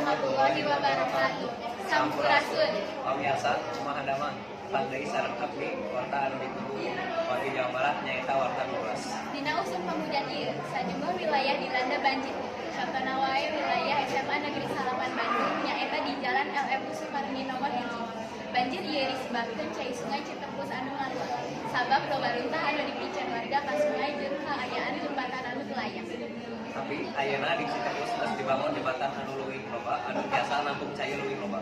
Warahmatullahi wabarakatuh. Sampurasun. Pamiarsa, kumaha damang? Tepang deui sareng abdi warta anu ditunggu wargi Jawa Barat nyaeta Warta 12. Dina usum panghujan ieu, sajumlah wilayah dilanda banjir. Contona wae wilayah SMA Negeri 9 Bandung nyaeta di Jalan LM Sukarni nomor 1. Banjir ieu disebabkeun cai Sungai Citepus anu ngaluap. Sabab loba runtah anu dipiceun warga ka sungai jeung kaayaan jembatan anu teu layak. Tapi ayeuna di Citepus geus dibangun jembatan anu leuwih loba anu tiasa nampung cai leuwih loba.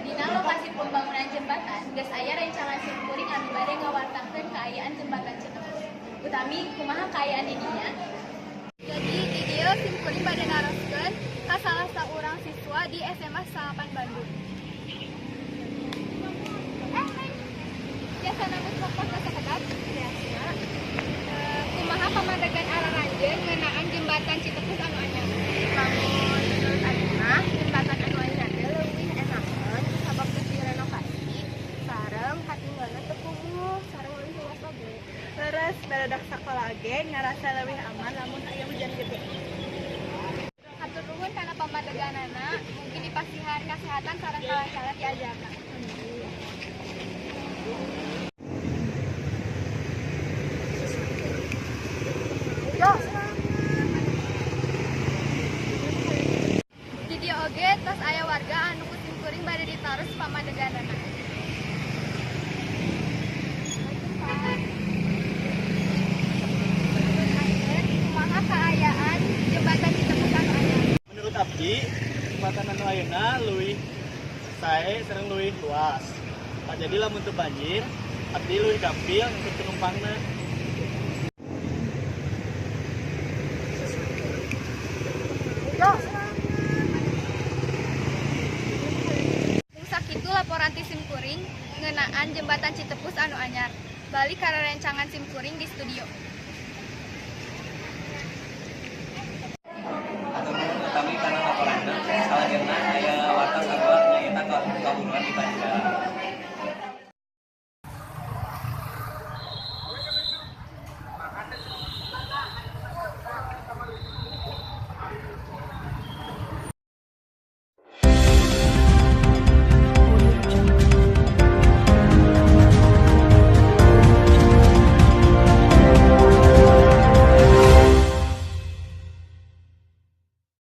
Dina lokasi pembangunan jembatan, geus aya rencangan simkuring anu bade ngawartakeun kaayaan jembatan Citepus. Utami, kumaha kaayaan di dinya? Jadi di dieu simkuring bade naroskeun ka salah saurang siswa di SMA 8 Bandung. Eh, Neng. Biasa nambut waktu sakedap? Biasa. Kumaha pamadegan aranjeun ngeunaan jembatan Citepus anu anyar? Lamun menurut abi mah jembatan anu anyar teh leuwih enakeun sabab geus direnovasi sareng katinggalna teu kumuh sareng leuwih luas oge. Leres, barudak sakola ge ngarasa leuwih aman lamun aya hujan gede. Hatur nuhun kana pamadeganana, mugi dipasihan kasehatan sareng kalancaran diajarna. Di dieu oge tos aya warga anu ku simkuring bade ditaros pamadeganana. Menurut anjeun, kumaha kaayaan jembatan Citepus anu anyar? Menurut abdi, jembatan anu ayeuna leuwih sae sareng leuwih luas. Tah, jadi lamun teu banjir, abdi leuwih gampil ngangkut penumpangna. Mung sakitu laporan ti simkuring ngeunaan jembatan Citepus anu anyar. Balik ka rerencangan simkuring di studio. Hatur nuhun Utami kana laporanna. Salajengna aya warta sarua nyaeta kaburuan di Pajajaran.